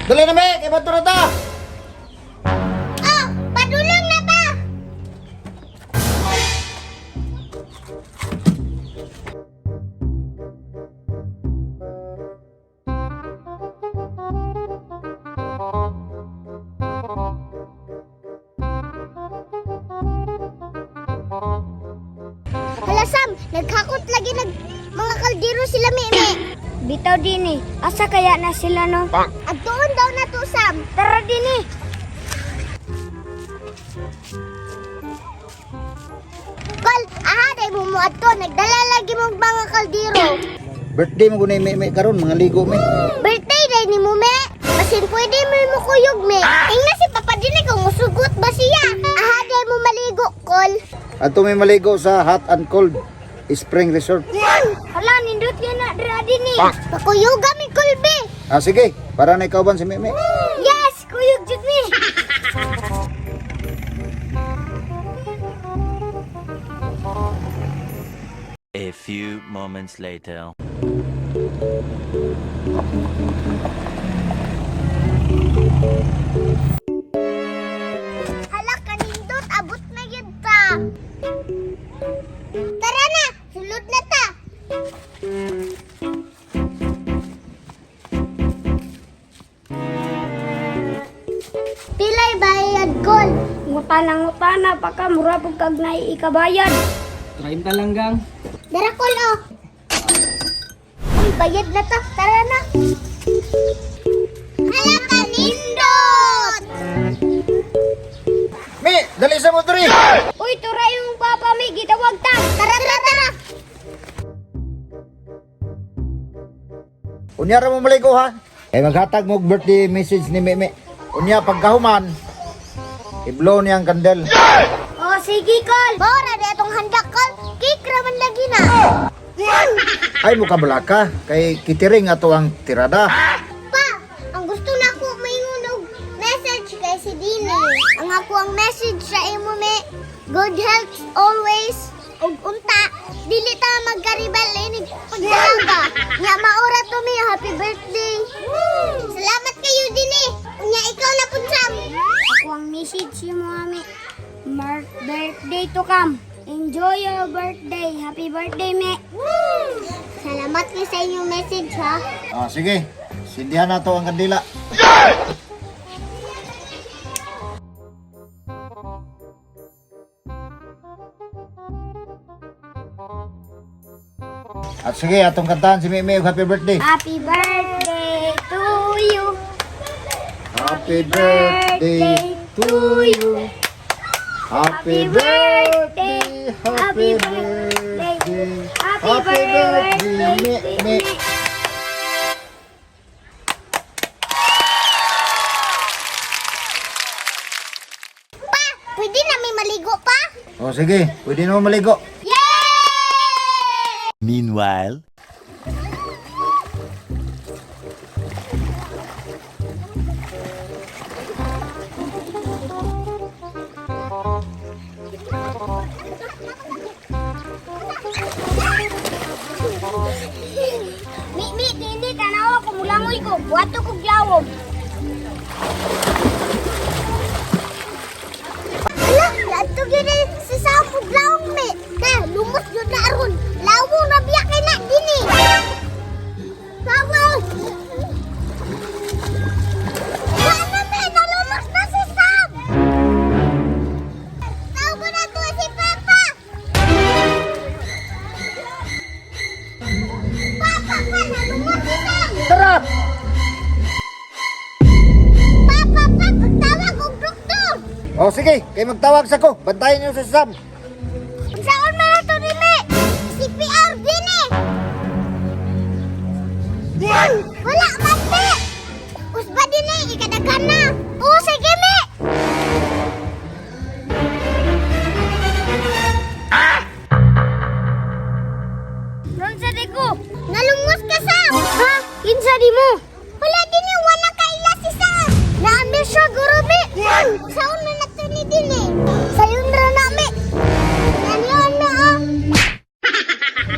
Dali na, me! Kay bato na ta! Oh, padulong na ba? Hala Sam, naghakot lagi nag mga kaldero sila meme. Bitaw dini. Asa kaya na sila no? At doon daw na to Sam. Tara dini. Kol, aha day mo mo adto, nagdala lagi mong mga kaldero. Birthday mo gunay me karon, mga ligo me. Birthday day ni mo me. Basin pwede mo mo kuyog me. Ingna si Papa dinhi kung musugot ba siya. Aha day mo maligo, Kol. Ato may maligo sa Hot and Cold Spring Resort. Hala, nindot yun na dira dini. Pakuyuga mi kulbe. Ah, sige, para na ikaw ban si Meme. Yes, kuyog jud mi. A few moments later. Hala kanindot, abot na gyud ta. Tara na, sulod na ta. Pilay bayad kol. Ngutana ngutana pa ka mura pug kag naikabayad. 30 lang gang. Dara kol oh. Uy, bayad na ta. Tara na. Hala kanindot! Me, dali sa mo diri. Uy, tura yung papa mi gitawag ta. Tara, tara, tara. Unya ra mo maligo ha. Kay maghatag mo og birthday message ni Meme. Unya pagkahuman, i-blow niya ang kandel. Oh, sige kol. Bora na itong handa kol. Cake raman lagi na. Ay mo kabalaka kay kitiring ato ang tirada. Pa, ang gusto na ko maingon og message kay si Dini. Ang ako ang message sa imo me, good health always ug unta dili ta magkaribal inig pagdalaga. Nya maura to mi happy birthday. Salamat kayo Dini. Unya ikaw na pud Sam. Ako ang message mo ami. Mark birthday to come. Enjoy your birthday. Happy birthday, me. Salamat kayo sa inyong message ha. Ah, sige. Sindihan na to ang kandila. At sige, atong kantahan si Meme og happy birthday. Happy birthday to you. Happy birthday to you. Happy birthday, happy birthday, happy birthday, me, me. Pa, pwede na may maligo pa? O sige, pwede na mo maligo. Yay! Meanwhile. Mi, mi, hindi, tanawa ko, mulangoy ko. Buhato ko glawom. Ala, adto gyud ni si Sam ug lawong me. Na, lumos gyud na aron. Lawong na biya kay na dinhi. Lawong. Wala me, nalumos na si Sam. Tawag na to si Papa. Papa, pa, nalumos si Sam. Tara! Papa, pa, pagtawag og doktor. O sige, kay magtawag sa ko. Bantayan niyo sa Sam. Saan man na to ni Me? CPR din eh! Wala man, Me! Usba din eh, ikadaghan na! Oo, sige, Me! Ron sa di ko. Nalungos ka, Sam! Ha? Kinsa di mo? Wala din eh, wala kaila si Sam! Naambil siya, guro, Me! Saon na na to ni din eh! Sayon ra na, Me! Yan na, ah!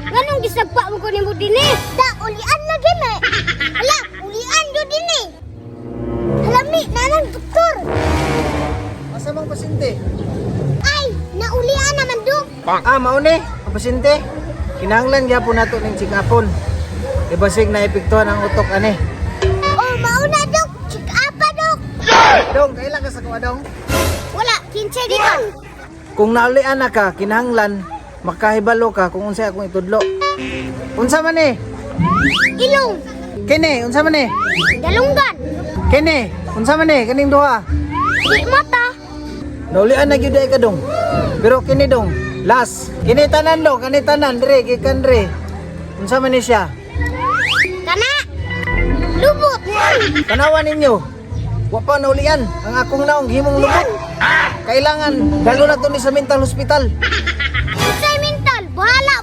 Nganong gisagpa mo ko nimo dinhi? Da, ulian lagi, Me! Wala, ulian yun din eh! Ah, mauni, ang pasyente. Kinahanglan gyapon nato ning check-upon. Kay basig na epektuhan ang utok ani. Oh, mauna dok. Check up pa dok. Dong, kailan ka sa kuha dong? Wala, kinsa di ka. Kung naulian na ka, kinahanglan makahibalo ka kung unsay akong itudlo. Unsa man ni? Ilong, Kini, unsa man ni? dalunggan, Kini, unsa man ni kaning duha? di mata. Naulian na gyud ay ka dong. Pero kini dong, last. Kini tanan dong, kini tanan dire gikan dire. Unsa man ni siya? Kana. Lubot. Tanawan ninyo. Wa pa naulian ang akong naong himong lubot. Kailangan dalo na to ni sa mental hospital. Unsay mental, bahala.